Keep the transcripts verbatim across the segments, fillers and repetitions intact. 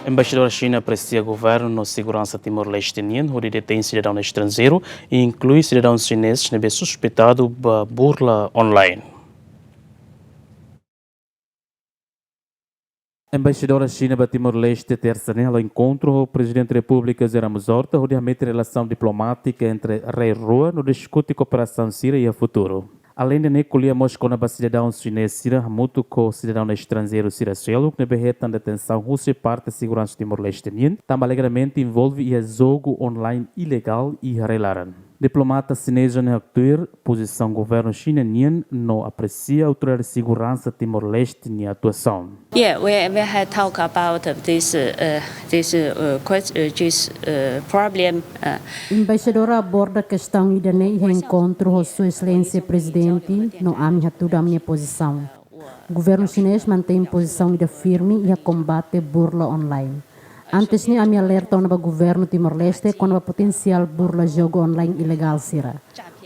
Embaixadora Xina apresia governu no seguransa Timor-Leste nian hodi detein sidadaun estranjeiru, inklui sidadaun xinês ne'ebé suspeitadu ba burla online. Embaixadora Xina ba Timor-Leste, tersa ne'e, halo enkontru ho Prezidente Repúblika José Ramos Horta hodi hametin relasaun diplomátika entre rai rua no diskute kooperasaun sira iha futuru. Aleinde ne'e, ko'alia mós kona-ba sidadaun xinês sira hamutuk ho sidadaun estranjeiru sira seluk ne'ebé hetan detensaun husi parte seguransa Timor-Leste nian, tanba alegadamente envolve iha jogu online ilegál iha rai-laran. Diplomata xineza ne'e haktuir pozisaun governu Xina nian no apresia autoridade seguransa Timor-Leste nia atuasaun. Yeah, we, we had talk about this, uh, this, uh, quest-, uh, this, uh, problem. Uh, Embaixadora aborda kestaun ida-ne'e iha enkontru ho Sua Exelénsia Prezidente no ami hatudu ami-nia pozisaun. Governu xinês mantein pozisaun ida firme iha kombate burla online. Antes ne'e ami alerta ona ba governu Timor-Leste kona-ba potensiál burla jogu online ilegál sira.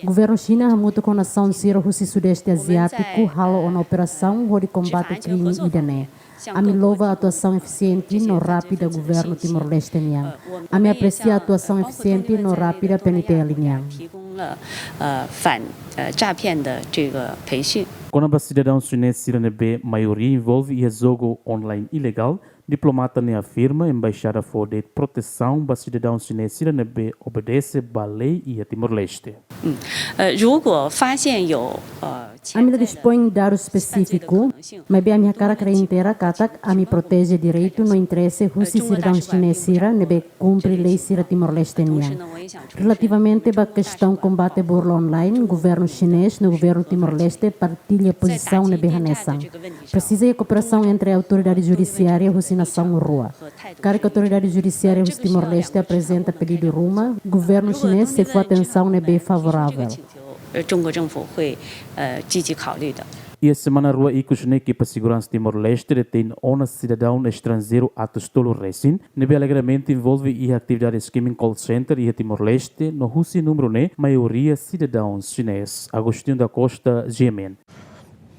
Governu Xina hamutuk ho nasaun sira husi Sudeste Aziátiku halo ona operasaun hodi kombate krime ida-ne'e. Ami louva atuasaun efisiente no rápida governu Timor-Leste nian. Ami apresia atuasaun efisiente no rápida P N T L nian. 提供了，呃，反，呃，诈骗的这个培训。 Kona-ba sidadaun xinês sira ne'ebé maioria envolve iha jogu online ilegál, diplomata ne'e afirma embaixada fó de'it protesaun ba sidadaun xinês sira ne'ebé obedese ba lei iha Timor-Leste. 嗯，呃，如果发现有，呃， Ami la dispõe dadus espesífiku, maibé ami hakarak reitera katak ami proteje direitu no interese husi sidadaun xinês sira ne'ebé kumpre lei sira Timor-Leste nian. Relativamente ba kestaun kombate burla online, governu xinês no governu Timor-Leste partilla pozisaun ne'ebé hanesan. Presiza iha kooperasaun entre autoridade judisiária husi nasaun rua. Karik autoridade judisiária husi Timor-Leste aprezenta pedidu ruma, governu xinês sei fó atensaun ne'ebé favorável. 呃，中国政府会，呃，积极考虑的。 Iha semana rua ikus ne'e, ekipa seguransa Timor-Leste detein ona sidadaun estranjeiru atus tolu resin, ne'ebé alegadamente envolve iha atividade skimming call center iha Timor-Leste, no husi númeru ne'e maioria sidadaun xinês. Agostinho da Costa, G M N.